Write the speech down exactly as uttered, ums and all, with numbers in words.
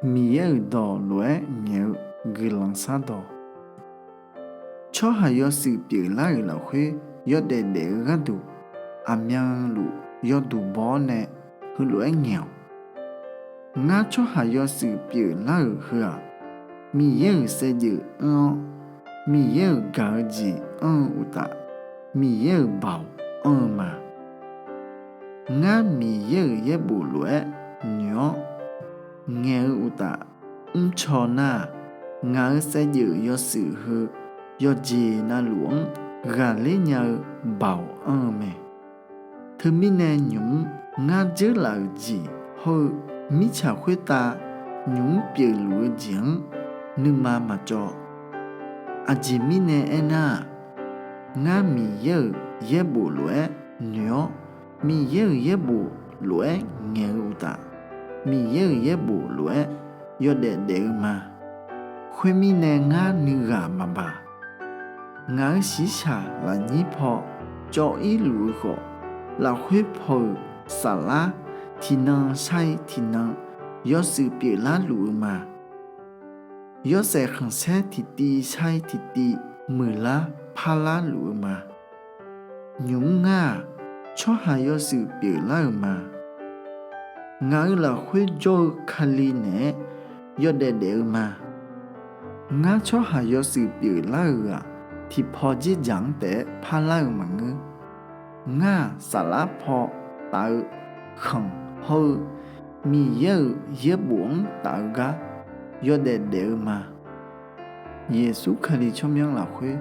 Miqyaer-euq dawq lof-aer ngaeq-eu guiqlanq shardawq. Tsawrhaq yawshuif pyeuflar-euq lafkhoer yawdaef daef-eu gharduq, aqmyanluf yawduq baw-awr nae heulof-aer ngaeq-awq. Ngar tsawrhaq yawshuif pyeuflar-euq heu-aq, Miqyaer-euq saevdzeuf anr-awr, Miqyaer-euq gaq-eu jeq anr-eu uqtaf, Miqyaer-euq baoq anr-eu ma. Ngar Miqyaer-euq yaerbof lof-aer noeq-awr ngaeq-eu uqtaf mrcaw nar-aq, ngaq-euq saevdzeuf yawshuif heu yawqjeq navluf-anr ghaqler nya-eu baoq anr-eu mae. Teumirnae nymq-mr ngar dzeurlaf-euq jeq hawr-eu mirtsaq khoertav nymq-mr pyeufluf-eu jeq-anr nuima maqcawv. Aqjeq mirnae aernar-aq, ngar Miqyaer-euq yaerbof lof-aer noeq-awr, Miqyaer-euq yaerbof lof-aer ngaeq-eu uqtaf, Miqyaer-euq yaerbof lof-aer yawdaef daef-eu ma. Khoermirnae ngar nuighaq maqbaq. Ngaq-euq shiqshaq lafnyir paw cawv-ir luf-eu khawf, lafkhoer paw-euq saflar tiqnan shar-ir tiqnan yawshuif pyeuflar luf-eu ma. Yawshaef khanqsaer tiqtiv shar-ir tiqtiv muiqlar parlar luf-eu ma. Nymq-mr ngar-aq, tsawrhaq yawshuif pyeuflar-euq ma. Ngaq-euq lafkhoer jawr-eu Kali naeq-aer yawdaef daef-eu ma. Ngar tsawrhaq yawshuif pyeuflar-euq-aq, tiqpaw dzerdzaq-anr taef-aer parlar-eu maqngeur. Ngar-aq, saflar paw taf-eu khanq hawr-eu Miqyaer-euq yaerbof-anr taf-eu gar yawdaef daef-eu ma. Yeqsur Kali tsawrmyanr lafkhoer